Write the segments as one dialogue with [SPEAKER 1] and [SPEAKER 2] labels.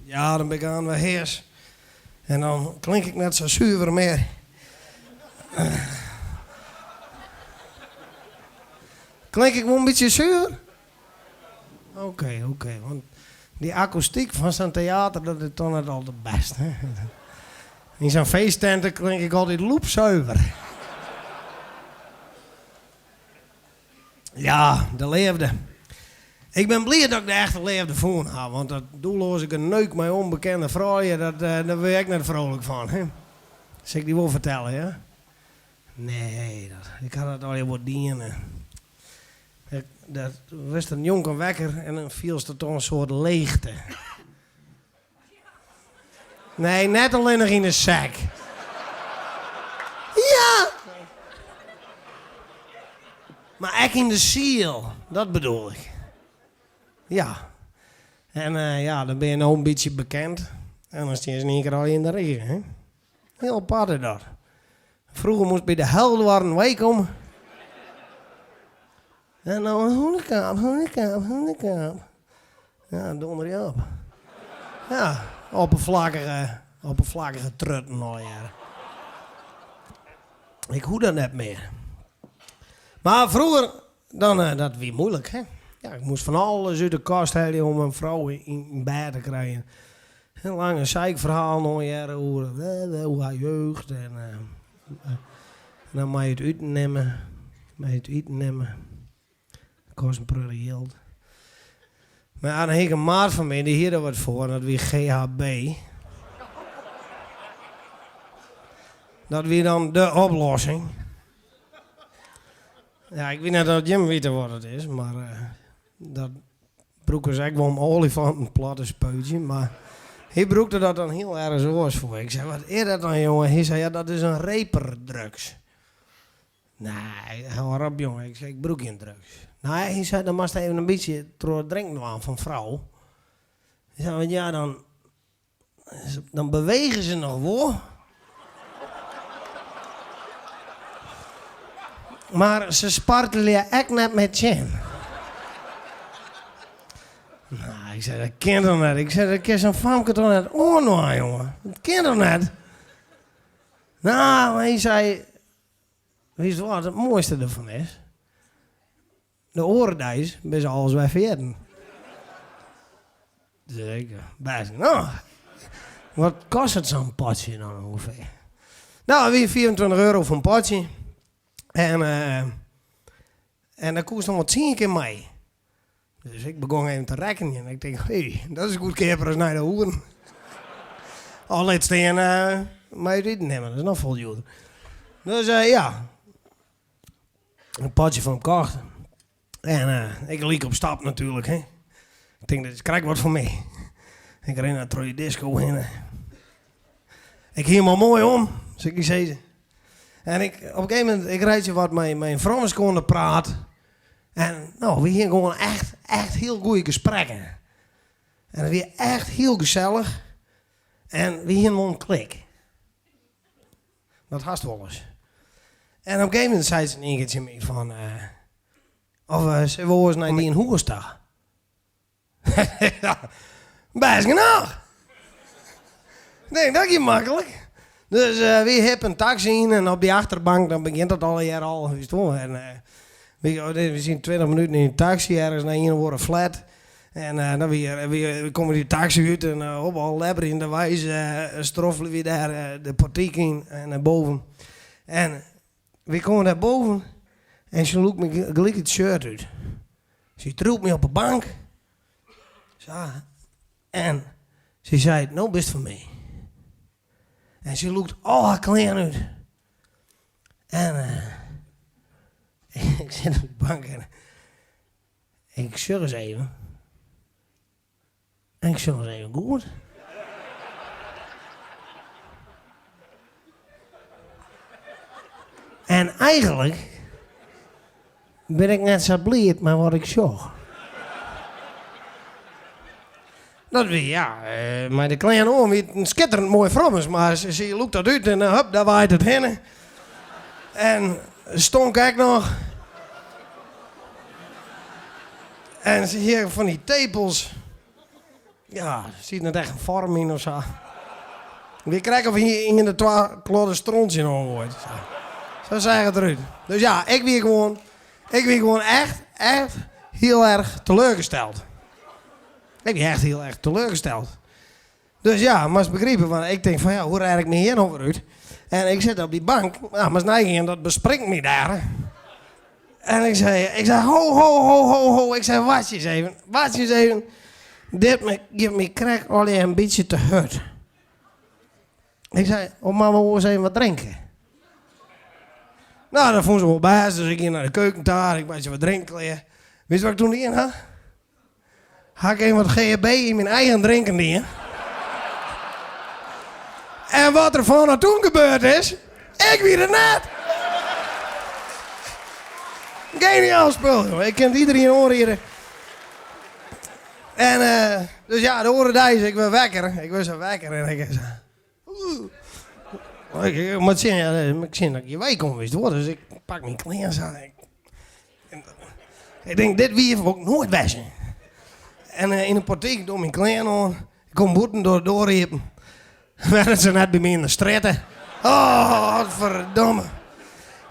[SPEAKER 1] Ja, dan bin ik aanst wer heas. En dan klink ik net sa suver mear. Klink ik wol in bytsje suver? Oké, oké, want dy akoestyk fan sa'n teater, dat is toch net al te bêst, hè? Yn sa'n feesttinte klink ik altyd loepsuver. Ja, de leafde. Ik bin bliid dat ik de echte leafde fûn ha, want dat doelloaze geneuk mei ûnbekende froulju, dat, dêr wurd je ek net frolik fan, hè? Sil ik dy wol fertelle, ja? Nee, dat, ik ha dat allegear wol dien. Dat wurdst der njonken wekker en dan fielst der toch in soart leechte. Nee, net allinnich yn de sek. Ja! Mar ek yn de siel, dat bedoel ik. Ja. En ja, dan bin je no in bytsje bekend en dan stean se yn ien kear allegear yn de rige, hè. Hiel apart is dat. Froeger moast by de heldoarren weikomme. En no in hûnekaap, hûnekaap, hûnekaap. Ja, donder je op. Ja, oppervlakkige, oppervlakkige trutten allegearre. Ik hoech dat net mear. Mar froeger, dan, dat wie moeilik, hè. Ja, ik moast fan alles út de kast helje om in frou yn bêd te krijen. In lange zeikferhalen oanhearre oer oer har jeugd en dan mei it iten nimme, mei it iten nimme. Dat kost in protte jild. Mar ja, dan hie ik in maat fan my, dy hie der wat foar en dat wie GHB. Dat wie dan de oplossing. Ja, ik wit net oft jim witte wat it is, mar dat brûke se ek wol om oaljefanten plat te spuitsjen, mar hy brûkte dat dan hiel ergens oars foar. Ik sei, wat is dat dan jonge? Hy sei, ja dat is in reperdrugs. Nee, hâld op jonge, ik sei, ik brûk gjin drugs. Nee, hy sei, dan moatst even in bytsje troch it drinken dwaan fan frou. Hy sei, want ja, dan Dan bewege se noch wol. Mar se spartelje ek net mear tsjin. No, ik sei, dat kin toch net? Ik sei, dat kin sa'n famke toch net oandwaan, jonge? Dat kin toch net? No, mar hy sei, witst wat it moaiste derfan is? De oare deis binne se alles wer ferjitten. Dus ik, bêst genôch. Wat kostet sa'n potsje dan ûngefear? No, it wie 25 euro foar in potsje. En, en dan koest noch wol tsien kear mei. Dus ik begûn even te rekkenjen. Ik tink, hé, dat is goedkeaper as nei de hoeren. Of lit stean mei it iten nimmen, dat is noch folle djoerder. Dus ja. In potsje fan him kocht. En ik gelyk op stap natuerlik, hè. Ik tink, dit is krekt wat foar my. Ik rin dêr troch dy disko hinne. Ik hie him al moai om, sil ik dy sizze. En ik, op in gegeven momint, ik reitsje wat mei mei in frommeske oan de praat. En no, we hiene gewoan echt, echt hiel goede gesprekken. En it wie echt hiel gesellich. En we hiene wol in klik. Dat hast wolris. En op in gegeven momint sei se yn ien kear tsjin my fan, of sille we oars nei dyn hûs ta? Bêst genôch! Nee, dat gie maklik. Dus wy hippe in taksy yn en op dy achterbank dan begjint dat allegear al, witst wol. En we sieten 20 minuten yn in taksy ergens nei ien of oare flat. En dan wie, wy komme dy taksy út en op al lebberjenderweis stroffele wy dêr de portyk yn en nei boven. En wy komme dêr boven en se lûkt my gelyk it shirt út. Se triuwt my op 'e bank. Sa. En se seit, no bist fan my. En se lûkt al har klean út. En ik sit op de bank en Ik sjoch ris even. En ik sjoch ris even goed. En eigenlik bin ik net sa bliid mei wat ik sjoch. Dat wie, ja, mei de klean oan wie it in skitterend moai frommes, mar se lûkt dat út en hup, dêr waait it hinne. En stonk ek noch. En se hie fan dy tepels. Ja, der siet net echt in foarm yn of sa. It wie krekt of hie ien der twa klodden stront tsjinoan goaid. Sa, sa seach it derút. Dus ja, ik wie gewoan, ik wie gewoan echt, echt hiel erch teleurgesteld. Ik wie echt hiel erch teleurgesteld. Dus ja, moatst begripe, want ik tink fan ja, hoe rêd ik my hjir no wer út? En ik sit op dy bank, no, moatst neigean, dat bespringt my dêr. En ik sei, ik sei, ho, ho, ho, ho, ho, ik sei, wachtsje eens even, wachtsje eens even. Dit giet my krekt allegear in bytsje te hurd. Ik sei, of moatte we oars even wat drinke? No, dat fûn se wol bêst, dus ik gie nei de keuken ta en ik meitsje wat drinken klear. Witst wat ik toen dien ha? Ha ik even wat GHB yn myn eigen drinken dien. En wat der fan toen gebeurd is, ik wit it net. Geniaal spul, jongen. Ik kin it iedereen oanriede. En dus ja, de oare deis, ik wurd wekker. Ik wurd sa wekker en ik sa. Ik moat sjen, ja, ik sjen dat ik hjir wei kom, witst wol. Dus ik pak myn klean sa. Ik tink, dit wiif wol ik noait wêze. En yn de portyk doch myn klean oan. Ik kom bûten, doar de doar iepen. Wennet se net by my yn de strjitte. Oh, godferdomme.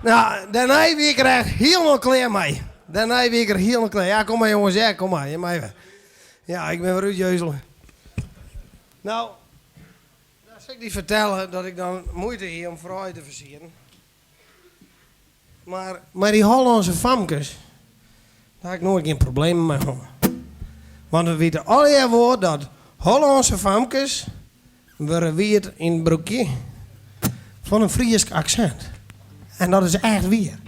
[SPEAKER 1] Nou, dêrnei wie ik der echt hielendal klear mei. Dêrnei wie ik der hielendal klear. Ja, kom mar jonges, ja, kom mar, jim meie wer. Ja, ik bin wer útjeuzele. Nou, dan sil ik dy fertelle dat ik dan muoite hie om froulju te fersieren. Mar mei dy Hollânske famkes, dêr ha ik noait gjin problemen mei hân. Want we witte allegear wol dat Hollânske famkes wurde wiet yn it broekje fan in Frysk aksint. En dat is echt wier.